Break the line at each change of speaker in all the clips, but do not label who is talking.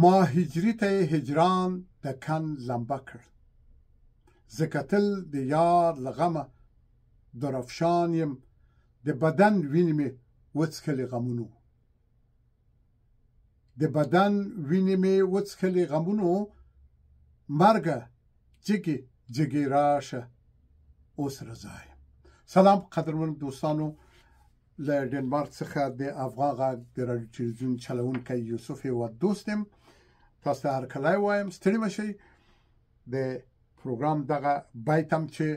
ما هجري ته یې هجران د کن لمبه کړ. ځکه تل د یار له غمه درفشان یم، د بدن وینې مې وڅښلې غمونو. د بدن وینې مې وڅښلې غمونو، مرګه جګې جګې راشه اوس رضا یم. سلام قدرمن دوستانو، له ډنمارک څخه د افغان غږ د راډیو تلویزیون چلوونکی یوسف هیواد دوست یم. تاسو ته هرکلی وایم، ستړي مه شئ. د پروګرام دغه بیت هم چې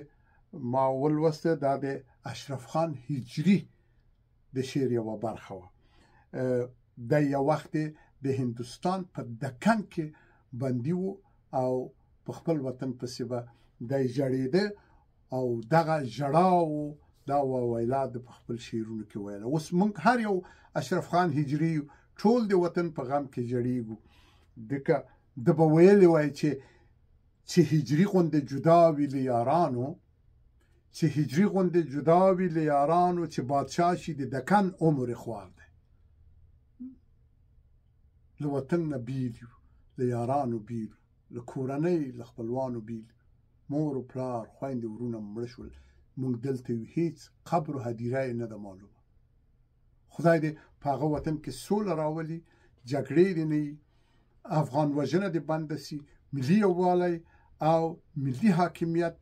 ما ولوسته، دا د اشرف خان هجري د شعر یوه برخه وه. دی یو وخت د هندوستان په دکن کې بندي و او په خپل وطن پسې به دی ژړېده او دغه ژړا و دا واویلا د په خپل شعرونو کې ویله. اوس موږ هر یو اشرف خان هجري یو، ټول د وطن په غم کې ژړېږو. ځکه ده به ویلي وای چې هجري غوندې جدا وي له یارانو، چې هجري غوندې جدا وي له یارانو، چې بادشاه شي د دکن عمر یې خوار دی. له وطن نه بیل یو، له یارانو بیل یو، له کورنۍ له خپلوانو بیل یو. مور و پلار خویندې ورونه مړه شول، موږ دلته یو، هیڅ قبر و هدیره یې نه ده معلومه. خدای دې په هغه وطن کې سوله راولي، جګړې دې نه وي، افغان وژنه دې بنده سي، ملي یووالی او ملي حاکمیت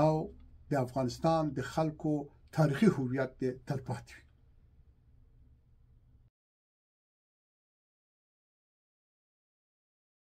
او د افغانستان د خلکو تاریخي هویت دې تلپاتې وي.